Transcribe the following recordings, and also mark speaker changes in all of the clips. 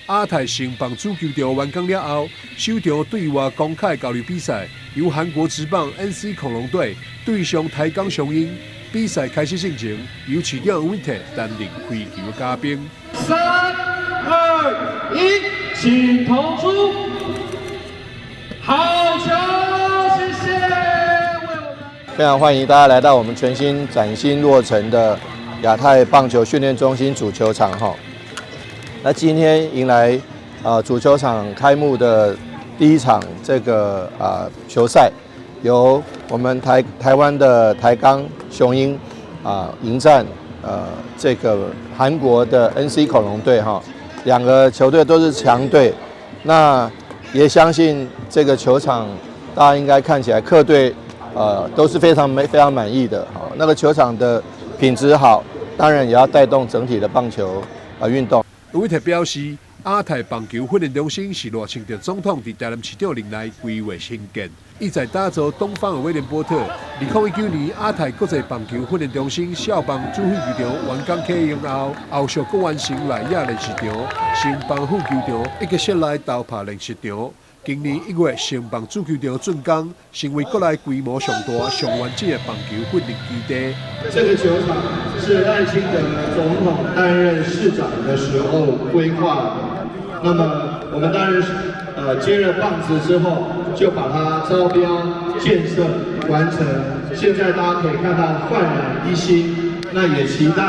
Speaker 1: 亞太成棒主球場完工了後，首場對外公開交流比賽，由韓國職棒 NC 恐龍隊對上台鋼雄鷹。比賽開始進前，由市長溫特擔任開球嘉賓。
Speaker 2: 三、二、一，請投出。好球，謝謝。
Speaker 3: 非常歡迎大家來到我們全新嶄新落成的亞太棒球訓練中心主球場哈。那今天迎來主球場開幕的第一場這個球賽，由我們台灣的台鋼雄鷹迎戰這個韓國的 NC 恐龍隊哈，兩個球隊都是強隊，那也相信這個球場大家應該看起來客隊都是非常非常滿意的，哈，那個球場的品質好，當然也要帶動整體的棒球運動。
Speaker 1: 溫特表示，亞太棒球訓練中心是賴清德總統佇台南市長任內規劃興建，意在打造東方的威廉波特。2019年亞太國際棒球訓練中心少棒主副球場完工啟用後，後續閣完成內野練習場、成棒副球場以及室內投拍練習場。今年1月，成棒主球場竣工，成為國內規模上大、上完整的棒球訓練基地。
Speaker 3: 這個球場是賴清德總統擔任市長的時候規劃的。那麼我們當然接了棒子之後，就把它招標建設完成。現在大家可以看到煥然一新。那也期待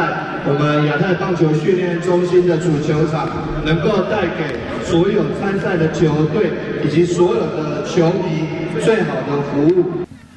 Speaker 3: 我們亞太棒球訓練中心的主球場能夠帶給所有參賽的球隊以及所有的球迷最好的服務。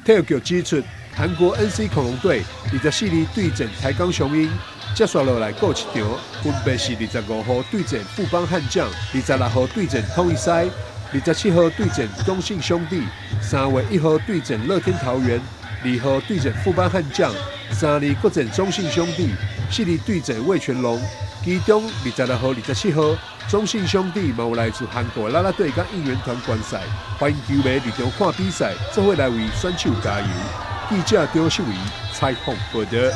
Speaker 1: 體育局指出，韓國 NC 恐龍隊24日對戰台鋼雄鷹，接續落來閣一場，分別是25號對戰富邦悍將，26號對戰統一獅，27號對戰中信兄弟，3月1號對戰樂天桃猿，2號對戰富邦悍將，3日閣戰中信兄弟，4日對戰味全龍。其中26號、27號，中信兄弟嘛有來自韓國啦啦隊佮應援團觀賽，歡迎球迷入場看比賽，做伙來為選手加油。記者張秀儀採訪報導。